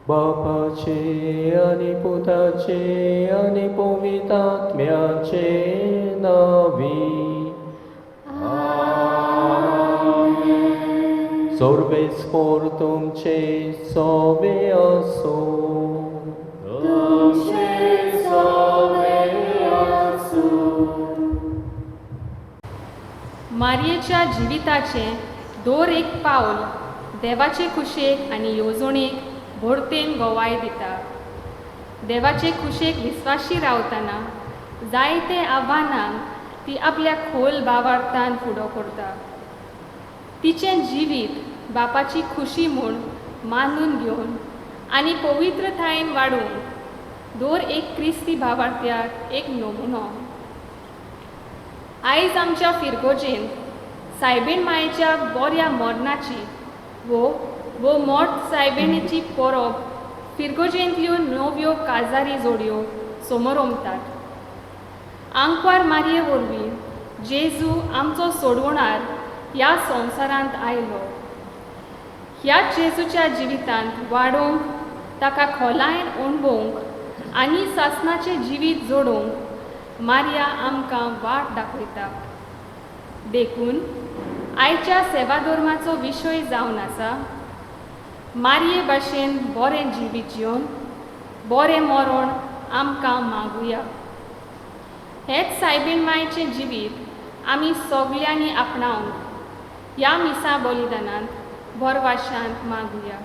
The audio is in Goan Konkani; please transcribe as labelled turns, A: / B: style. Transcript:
A: बापाचे आनी पुताचे आनी पवित्र आत्म्याचे नांवी. सर्वेस्पोर तुमचे सोबे आसूं.
B: तुमचे सोबे आसूं.
C: मारयेच्या जिविताचें दर एक पावल देवाचे खुशेक आनी येवजणेक भरतेन गवाय दिता. देवाचे खुशेक विस्वाशी रावतना जायते आव्हानांक ती आपल्या खोल भावार्थान फुडो करता. तिचें जिवीत बापाची खुशी म्हूण मानून घेवन आनी पवित्रतायेन वाडूंक दर एक क्रिस्ती भावार्थ्याक एक नमुनो. आयज आमच्या फिरगोजेंत सायबीण मायेच्या बऱ्या मरणाची वो वो मोठ सायबिणीची परब फिरगोजेंतल्यो नव्यो काजारी जोडयो समोरमतात. आंकवार मारये वरवीं जेजू आमचो सोडवणार ह्या संवसारांत आयलो. ह्याच जेजूच्या जिवितांत वाडोवंक, ताका खोलायेन अणभवंक आनी सासणाचें जिवीत जोडूंक मारया आमकां वाट दाखयता. देखून आयच्या सेवाधर्माचो विशय जावन आसा, मारये भाशेन बरें जिवीत जिवन बरें मरण आमकां मागुया. हेच सायबीण मायचें जिवीत आमी सगल्यांनी आपणावंक ह्या मिसा बलिदानांत भरवाशांत मागुया.